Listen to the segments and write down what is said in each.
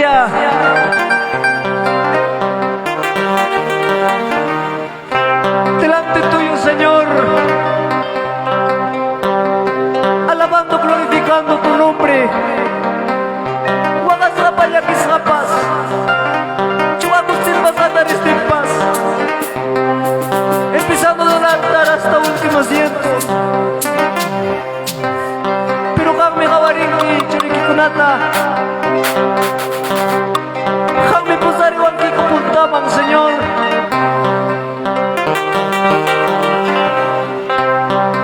Iglesia. Delante tuyo, Señor. Alabando, glorificando tu nombre. Waqasqapas, llakisqapas. Chuqakustinpas, paz. Empezando del altar hasta último asiento. Pero qammi qawarinki churikikunata. Qammi pusariwankiku puntaman, Señor.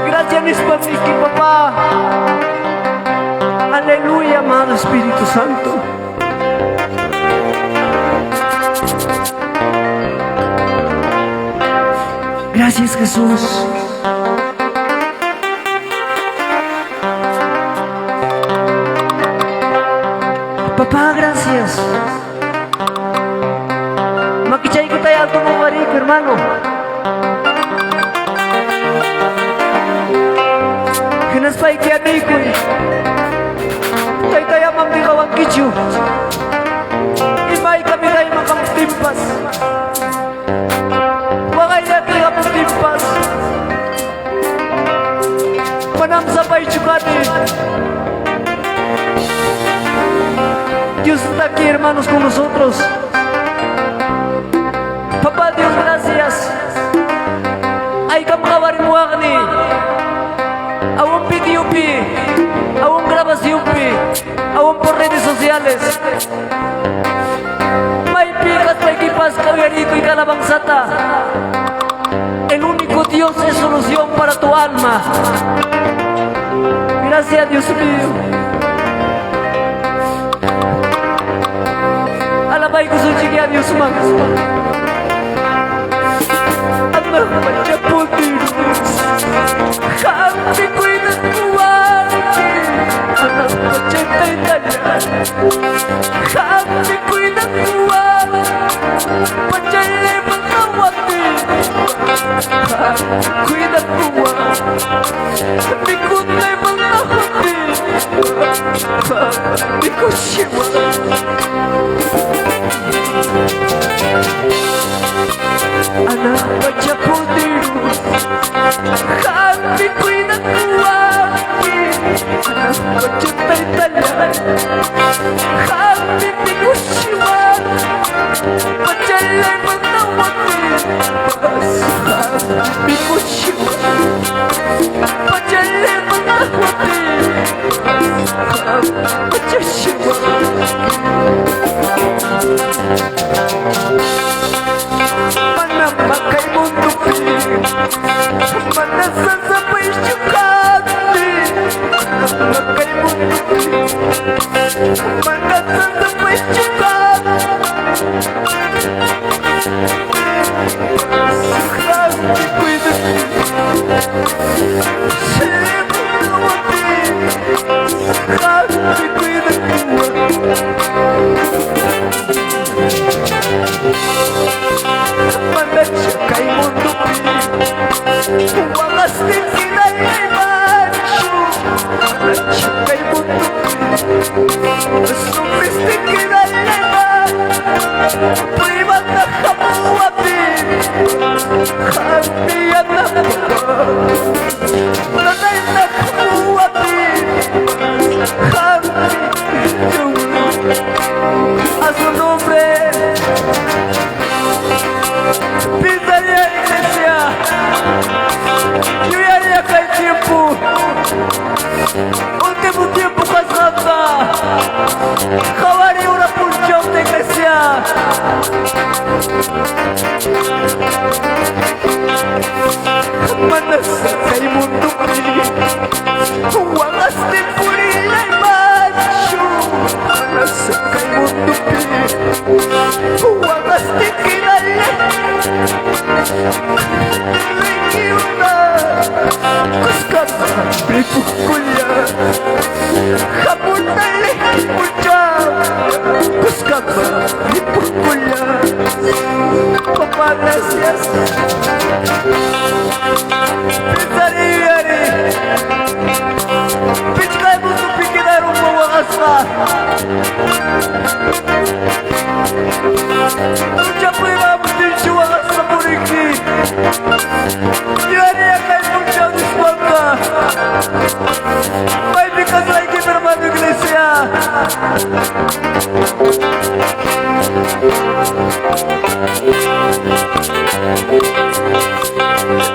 Gracias nispam niki, papá. Aleluya, amado Espíritu Santo. Gracias, Jesús. Papá, gracias. Makichaykita alto marico, hermano. Hinaspayki amikuy. Taytay, amam diqawankichu. Imayka midayman qamuptinpas. Waqayllaki qamuptinpas. Manam sapaychu kani. Dios está aquí, hermanos, con nosotros. Papá Dios, gracias. Aykam qawarimuwaqni. Aún videopi, aún grabacionpi, aún por redes sociales. Maypi kaspaykipas uyarikuy alabanzata. El único Dios es solución para tu alma. Gracias, Dios mío. Alabaykusunchik a Dios man. Anak pachaputir. Qammi cuidakuwanki. Anak pachataytalla. Qammi cuidakuwanki. Pachale manawati. Qammi cuidakuwanki. Mikutay manawati. Mikushiwa. Anak pachaputiru. Qammi cuidakuwanki. Anak pachataytalla. Qammi mikushiwanki. Pachale manawati. Mikushiwanki. Pachale manawati. Pachashiwa. Mana makay mundupi. Mana sasapaychu kani. Mana makay mundupi. Mana sasapaychu kani. Qammi cuidakuwanki. Qammi cuidakuwanki. Manacha kay mundupi. Waqastin quedaymanchu. Manacha kay mundupi. Sufriste quedayman. Privata hamuwapi. Qammi yanapa. Nanayta hamuwapi. Qammi a su nombre. Pídale a iglesia. Yuyariya kay tiempo. Último tiempo kasqanta. Qawari ura punchaw de iglesia. Manas kay mundupi. Waqastin purillaymanchu. Manas kay mundupi. Waqastin quedale. Likiuna. Kuskama ripukulla. Hamunale pucha. Kuskama ripukulla. Papá, gracias. Pensaré, pichkay mundupi quedaron waqasqa. salva. Hermano iglesia.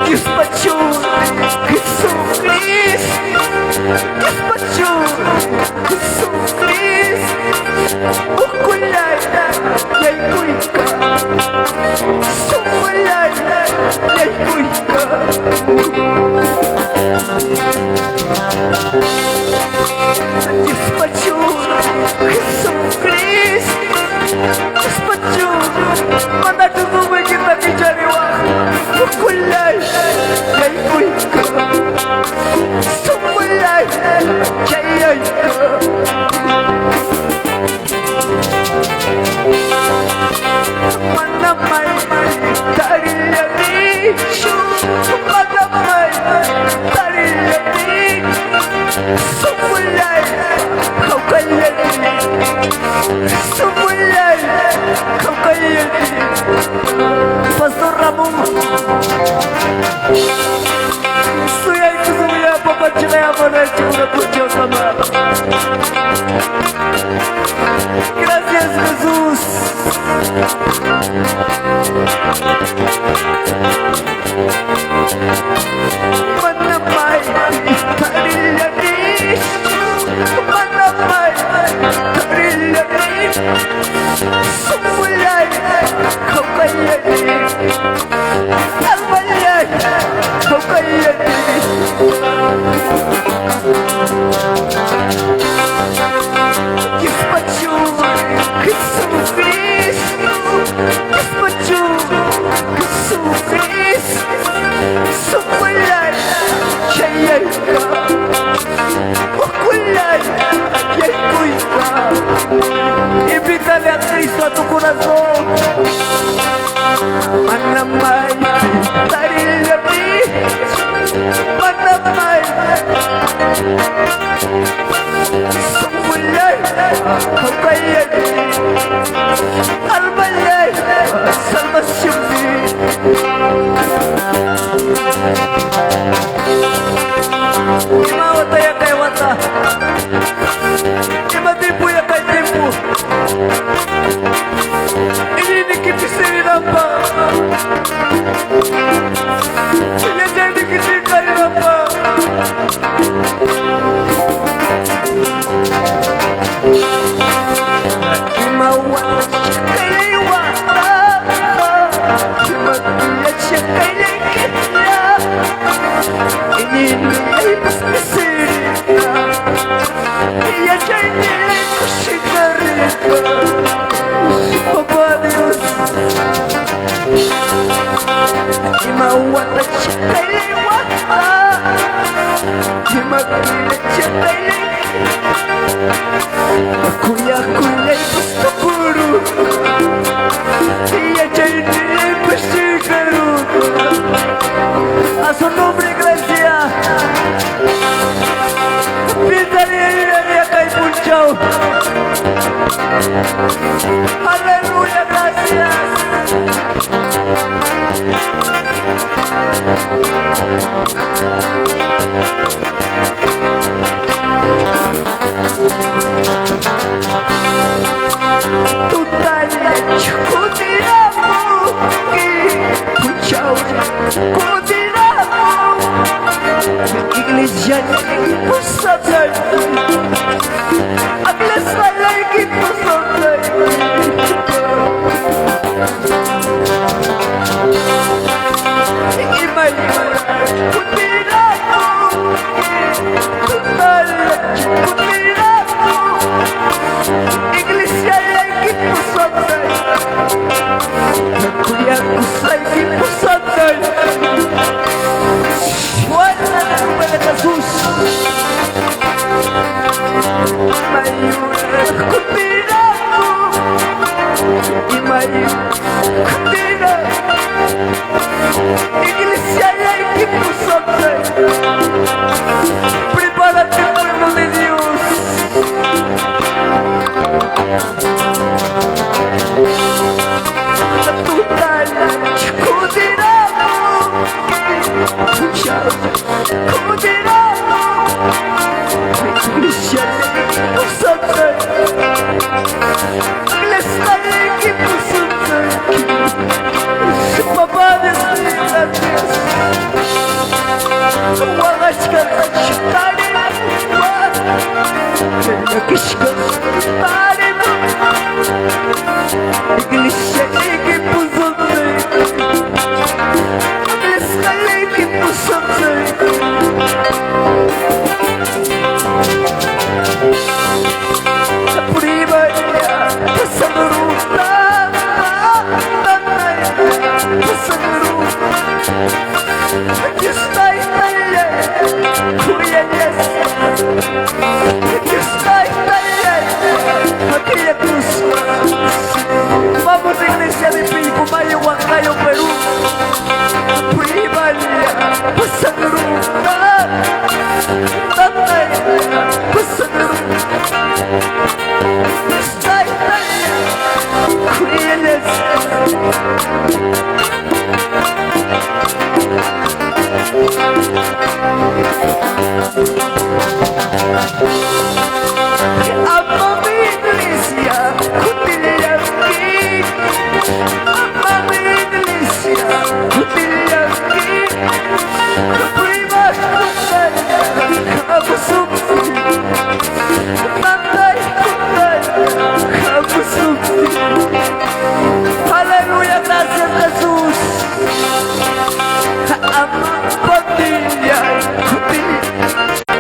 Dios Jesucristo, Dios Jesucristo, Ukulala, yaykuyka, Sumulala, yaykuyka. Jesucristo, Dios mana kichariwaq, Ukulala, yaykuyka, Sumulala, chayayka. Manamay tariyanichu, manamay tariyani, Sumulay, kawkayani, Sumulay, kawkayani. Pastor Ramón, suyay papachilaya monachi una pucha mamá. Gracias Jesús. Manamay tariyanichu, manamay tariyani, Sumulay, kawkayani, Almalay, kawkayani. Jesucristo, Jesucristo, Sumulay, chayayka, Ukulay, yaykuyka. Invítale a Cristo a tu corazón. Manamay, tariyani, manamay, Sumulay, kawkayani, Almalay, salvación. Ima wata ya kay wata. Ima timpu ya kay timpu. Ini nikitisiri napa. Ini jadi kitikari napa. Ima wata kay wata. Ima kay kaya. Ini ay Papá Dios. Ima wata kay wata. Ima kay Kuya kuya pastupuru. Iya chay pasikaru. A su nombre, gracias. Punchao. Aleluya, gracias. Punchao, kutiramu. Iglesia pusatay. Aglasmalay pusatay. Imay kutiramu. Tutal kutiramu. Iglesia lagi pusatay. Kuya kusay pusatay. Vamos, iglesia de Pilcomayo, Huancayo, Perú. Ama mi iglesia, kutillanki. Ama mi iglesia, kutillanki. Prima kabusupti. Tatay kabusupti. Aleluya, gracias Jesús. Ama familia, kutillanki.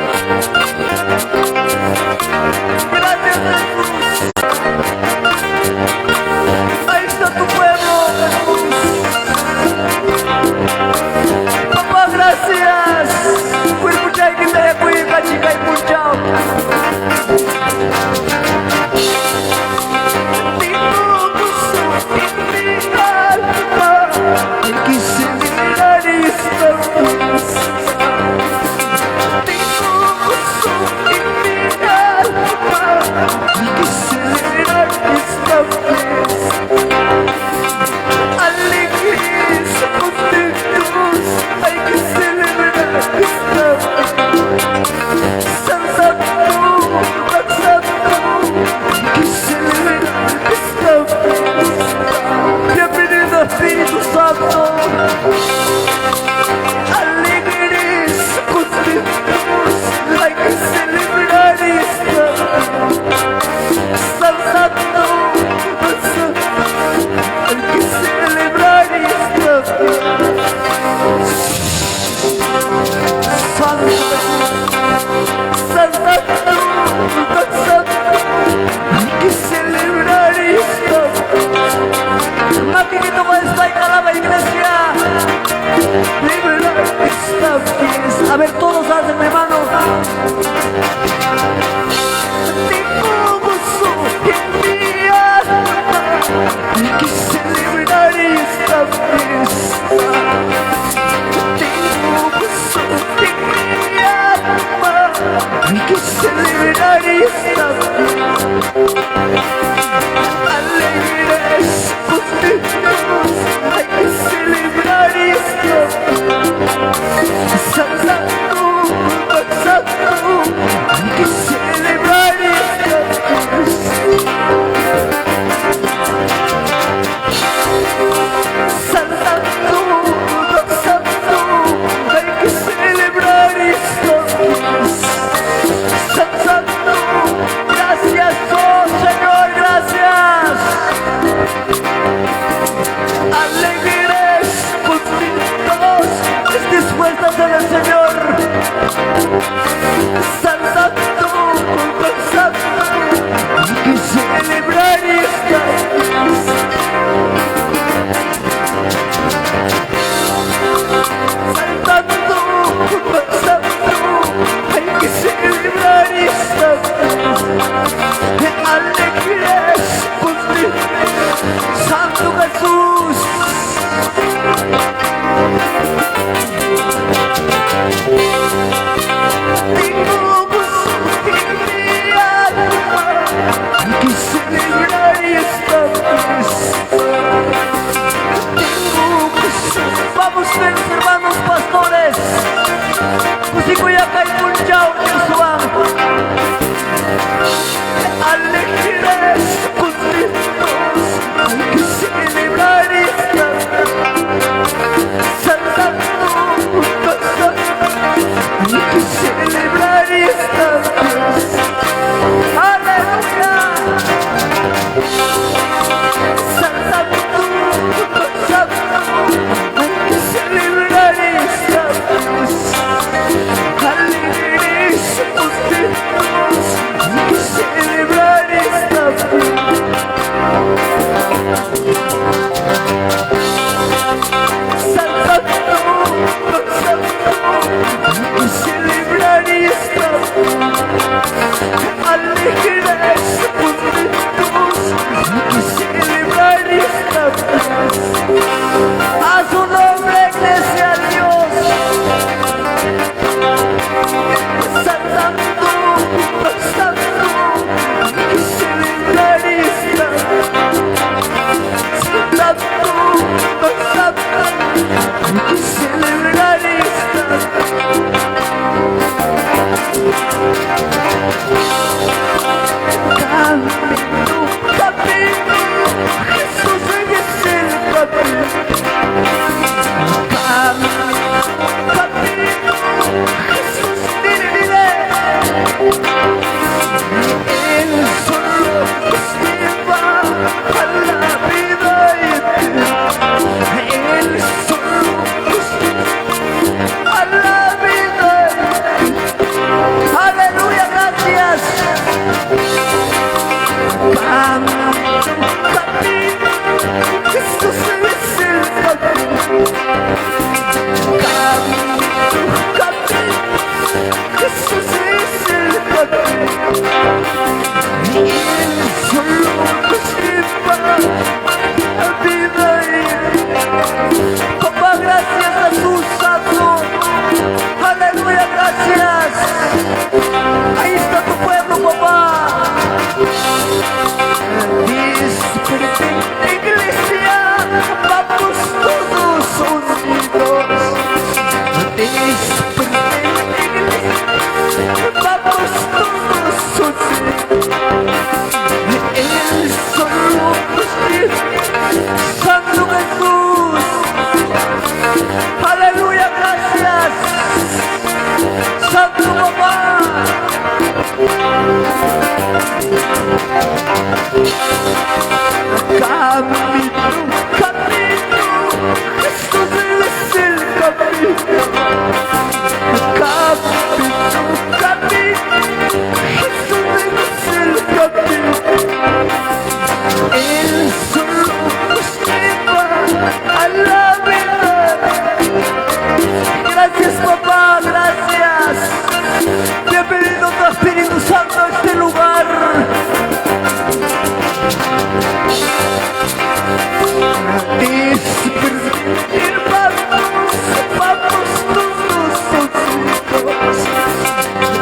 Despertar, vamos, vamos todos juntos.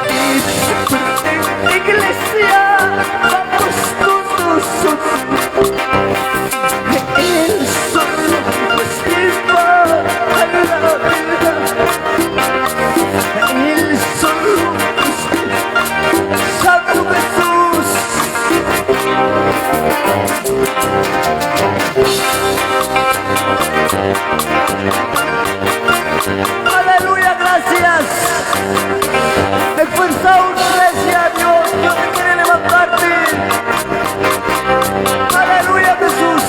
Despertar, iglesia, vamos todos juntos. Él solo nos lleva a la vida. Él solo nos lleva. Santo Jesús. Aleluya, gracias. Esforzaos, iglesia, Dios, Dios te quiere levantarte. Aleluya, Jesús.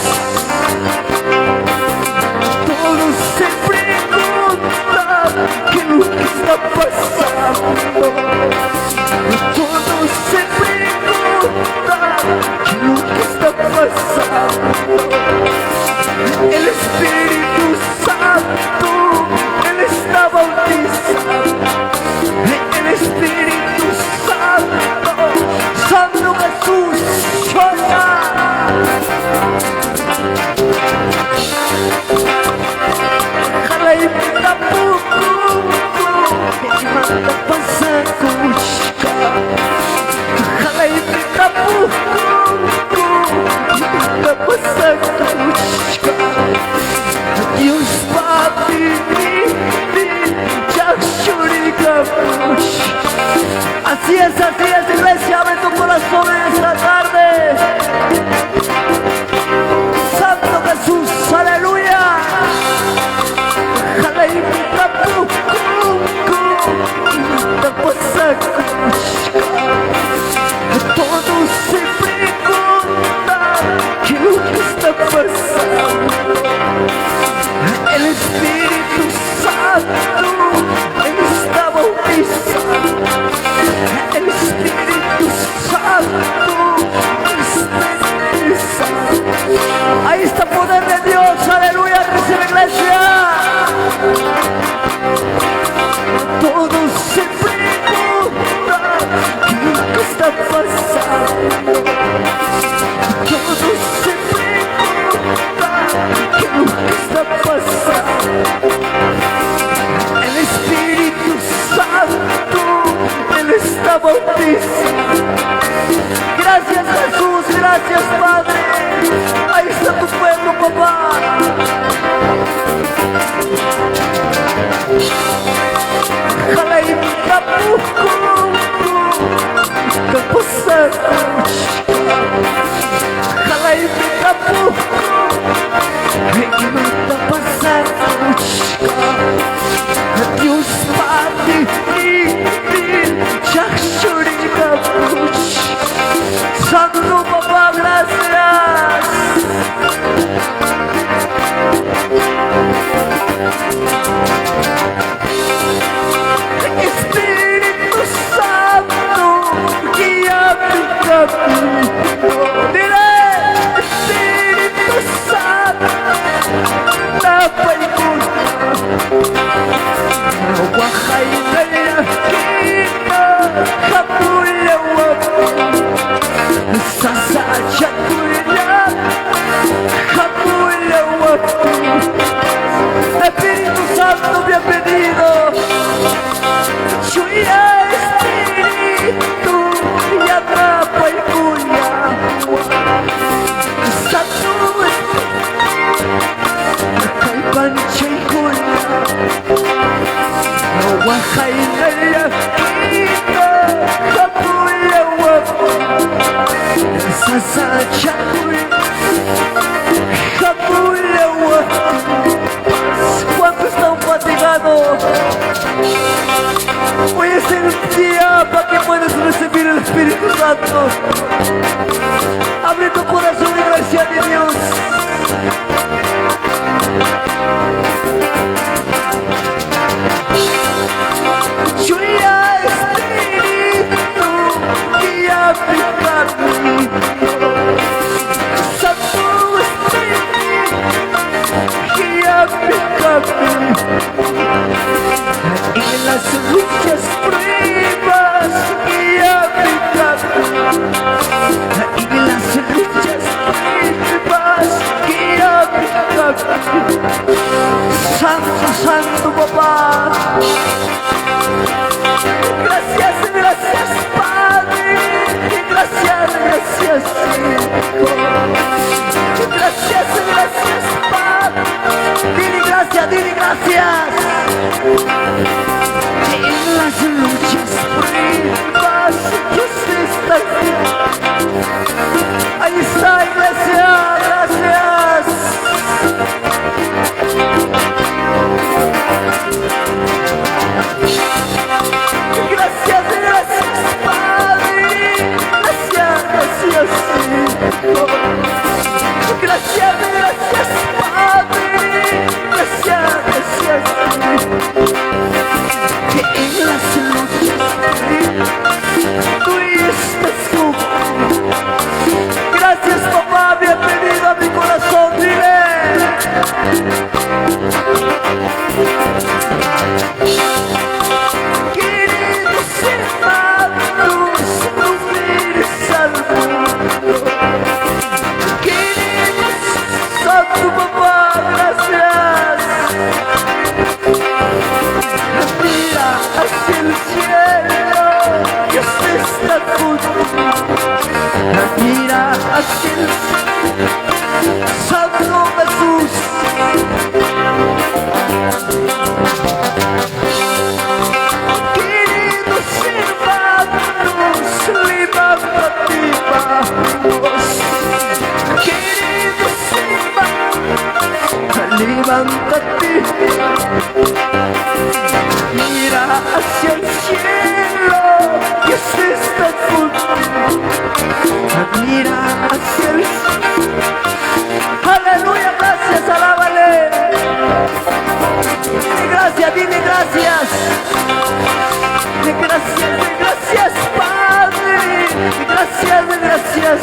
Todos se preguntan qué es lo que está pasando. Todos se preguntan qué es lo que está pasando. El Espíritu Santo, Él está bautizando. El Espíritu Santo, Santo Jesús, llora. Dios papi, así es, iglesia, abre tu corazón en esta tarde. Santo Jesús, aleluya. Todos se preguntan qué es lo que está pasando. El Espíritu Santo, Él está bautizando. El Espíritu Santo está bautizando. Ahí está el poder de Dios, aleluya, recibe iglesia. Todos se preguntan qué es lo que está pasando. Todos se preguntan qué es lo que está pasando. El Espíritu Santo, Él está bautizando. Gracias Jesús, gracias Padre. Ahí está tu pueblo, papá. Dios Padre, Santo papá, gracias. Espíritu Santo, guía mi camino. Dile, Espíritu Santo, Espíritu Santo, bienvenido. Chuya Espíritu, y atrapa el cuya. Santo ¿Cuánto están fatigados? Hoy es el día para que puedas recibir el Espíritu Santo. Abre tu corazón, iglesia de Dios. Chuya Espíritu, guía mi camino. Santo Espíritu, guía mi camino. En las luchas, pruebas, guía mi camino. Santo, Santo, papá. Gracias, gracias, Padre. Gracias, gracias, Hijo. Gracias, gracias, Padre. Dile gracias, dile gracias. En las luchas, pruebas, Dios está aquí. Ahí está, iglesia, gracias. Gracias, gracias, Padre. Gracias, gracias, Hijo. Gracias, gracias, Padre. Gracias, gracias, Hijo. Que en las luchas tú estás conmigo. Gracias, papá. Bienvenido a mi corazón. Dile. Queridos hermanos, no vienes al mundo. Queridos Santo papá, gracias. Mira hacia el cielo, Dios está contigo. Mira hacia el cielo, Santo Jesús. Queridos hermanos, levántate, vamos. Queridos hermanos, levántate. Mira hacia el cielo, Dios está contigo. Mira hacia el cielo. Aleluya, gracias, alábale. Dile gracias, dile gracias. De gracias, de gracias, Padre. De gracias, de gracias.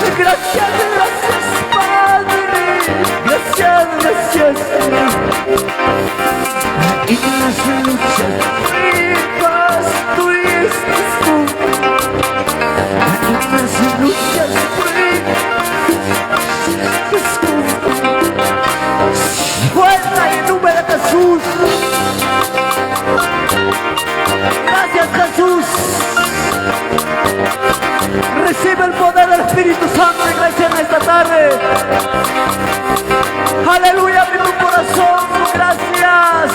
De gracias, de gracias, Padre. Gracias, gracias. En las luchas, pruebas, tú estás conmigo. En las luchas, pruebas, estás conmigo. Fuerza en nombre de Jesús. Gracias, Jesús. Recibe el poder del Espíritu Santo, iglesia, en esta tarde. Aleluya, abre tu corazón. Gracias.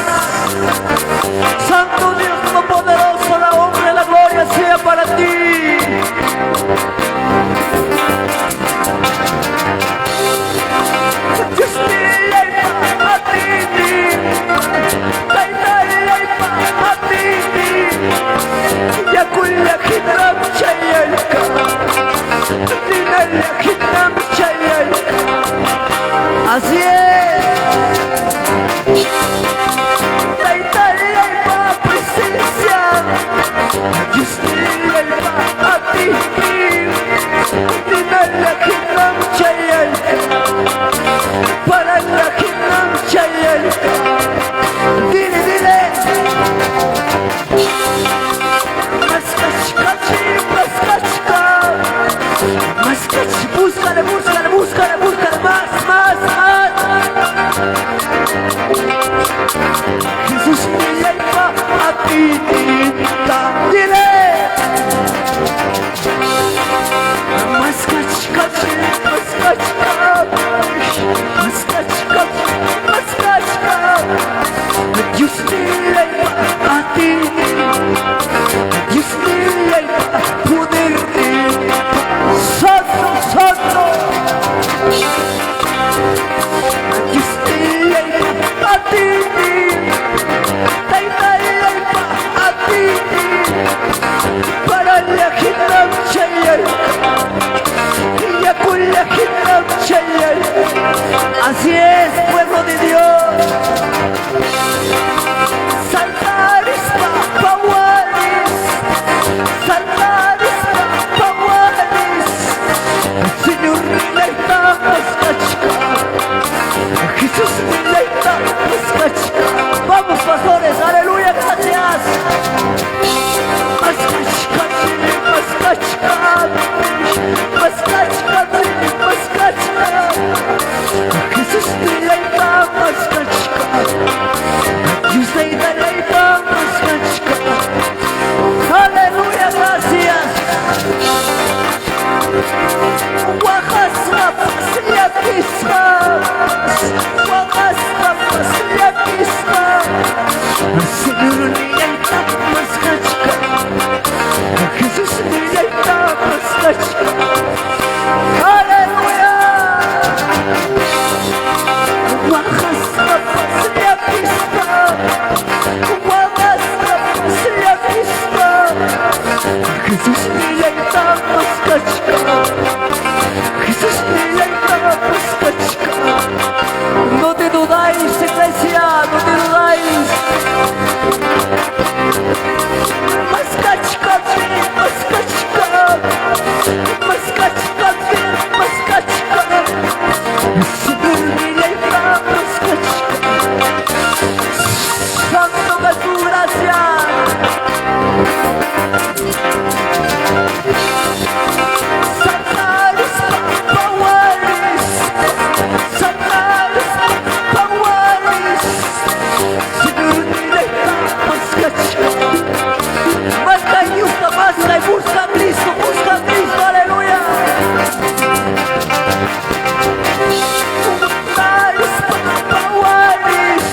Santo Dios Todopoderoso, la honra y la gloria sea para ti. Dios te atini, Taytaypa atini, Yakulla hinam chayayka, Ninalla hinam chayayka. Así es. Taytaypa presencia, Dios te atini, Ninalla hinam chayayka. Para la hinam chayayka. Dile, dile. Maskachkachi, maskachka. Maskachi, búscale, búscale, búscale, búscale, más, más, más. Jesús me lleva a ti, dile. Maskachkachi, maskachka. Maskachka, maskachka. Dios te lleva a ti. Dios te lleva poder. Santo, santo. Dios te lleva a ti. Taytaypa a ti. Para la hinam chayayka. Yakulla hinam chayayka. Así es, pueblo de Dios. Saltarispa pawaris, saltarispa pawaris. Señor nilayta maskachka, Jesús nilayta maskachka. Vamos, pastores, aleluya, gracias. Maskachka, maskachka, maskachka, maskachka. Jesús nilayta Jesusnillayta maskachka. No te dudáis, iglesia, no te dudáis. Maskachka, maskachka, maskachka, maskachka. Señornillayta maskachka. Santo Jesús, gracias. Satanispa pawaris, Satanispa pawaris, Señornillayta maskachka. Maska Dios, maska y busca a Cristo, busca a Cristo, aleluya. Satanispa pawaris,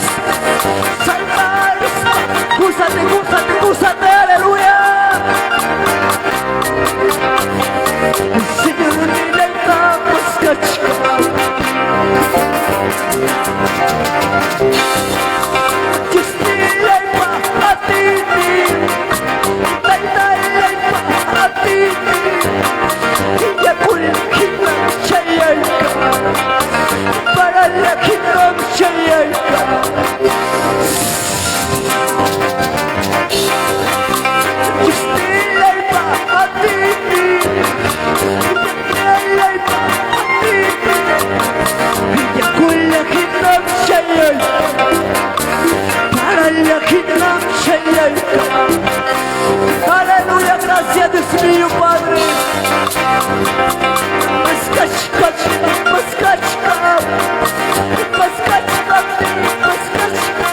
Satanispa, gúzate, gúzate, gúzate, aleluya. Señornillayta maskachka. Diosnillaypa atiynin, Taytallaypa atiynin, Yakul hinam chayayka, Paralla hinam chayayka. Diosnillaypa atiynin, Taytallaypa atiynin, Yakul hinam chayayka, Paralla hinam chayayka. Aleluya, gracias Dios mío, Padre. Maskachka, maskachka, maskachka, maskachka.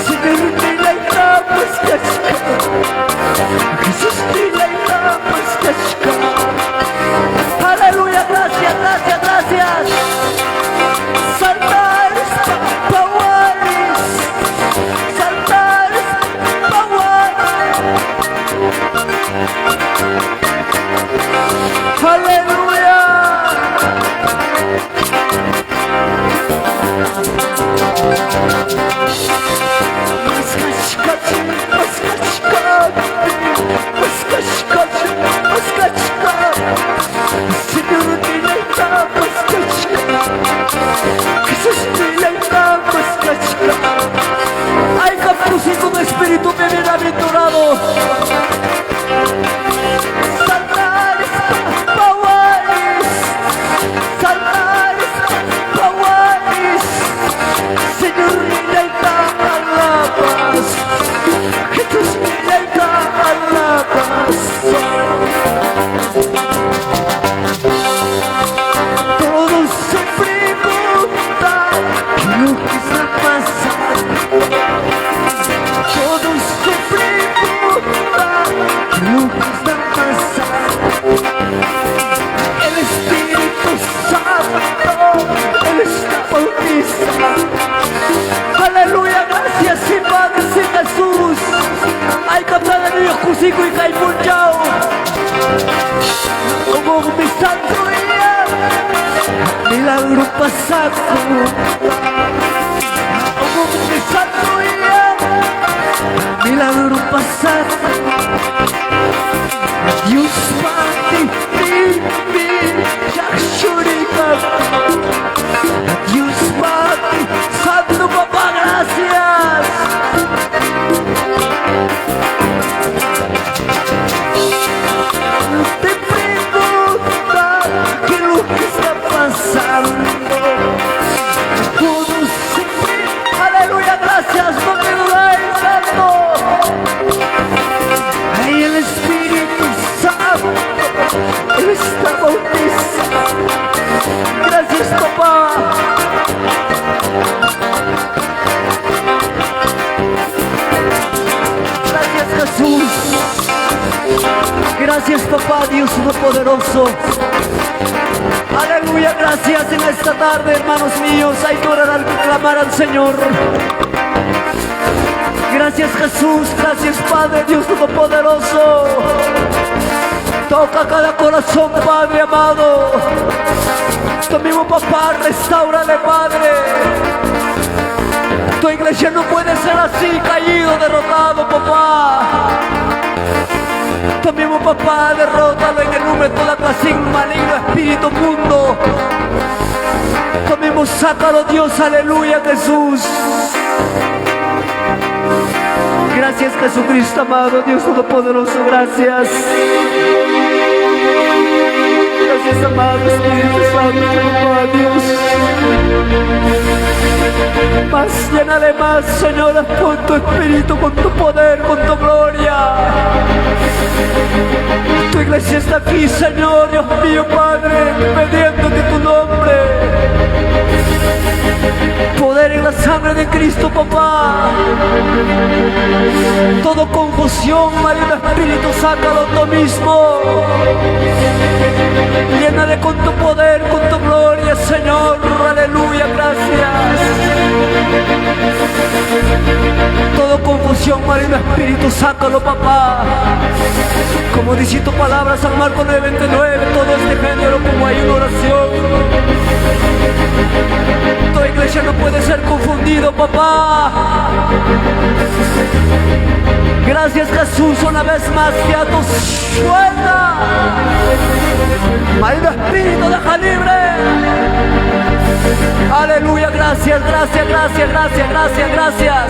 Señornillayta maskachka. Jesusnillayta maskachka. Aleluya, gracias, gracias, gracias. Saltarispa pawaris, saltarispa pawaris. Aleluya. Maskachka, maskachka, maskachka, maskachka. Señornillayta maskachka. Jesusnillayta maskachka. Ay, captucito de espíritu de bienaventurado. Saltarispa pawaris, saltarispa pawaris. Señornillayta alabas, Jesusnillayta alabas. Todos se preguntan qué es lo que está pasando. Todos se preguntan qué es lo que está pasando. El Espíritu Santo, Él está bautizando. Aleluya, gracias, sí, Padre, sí, Jesús. Ay, captada de Dios, kusiku y kay punchaw. Como mi santo día, milagro pasado. Como mi santo día, milagro pasado. Dios mati pipi chakshurika. Dios mati santo papá, gracias. Te preguntan qué es lo que está pasando. Todos se aleluya, gracias, no te dudáis, santo. Ay, el Espíritu Santo, Él está bautizando. Gracias, papá. Gracias, Jesús. Gracias, papá, Dios Todopoderoso. Aleluya, gracias en esta tarde, hermanos míos. Hay que orar al clamar al Señor. Gracias, Jesús. Gracias, Padre, Dios Todopoderoso. Toca cada corazón, Padre amado. Tu mismo papá, restáurale, Padre. Tu iglesia no puede ser así, caído, derrotado, papá. Tu mismo papá, derrótalo en el nombre de toda clase maligno, espíritu mundo. Tú sácalo, Dios, aleluya, Jesús. Gracias, Jesucristo amado, Dios Todopoderoso, gracias. Gracias, amado Espíritu Santo, papá, Dios. Más, llénale más, Señor, con tu Espíritu, con tu poder, con tu gloria. Tu iglesia está aquí, Señor, Dios mío, Padre, pidiéndote tu nombre. Poder en la sangre de Cristo, papá. Todo confusión, maligno espíritu, sácalo tú mismo. Llénale con tu poder, con tu gloria, Señor. Aleluya, gracias. Todo confusión, maligno espíritu, sácalo, papá. Como dice tu palabra, San Marcos 9:29, todo este género como hay una oración. Tu iglesia no puede ser confundido, papá. Gracias, Jesús, una vez más que a tu suelta. Maligno espíritu, deja libre. Aleluya, gracias, gracias, gracias, gracias, gracias, gracias.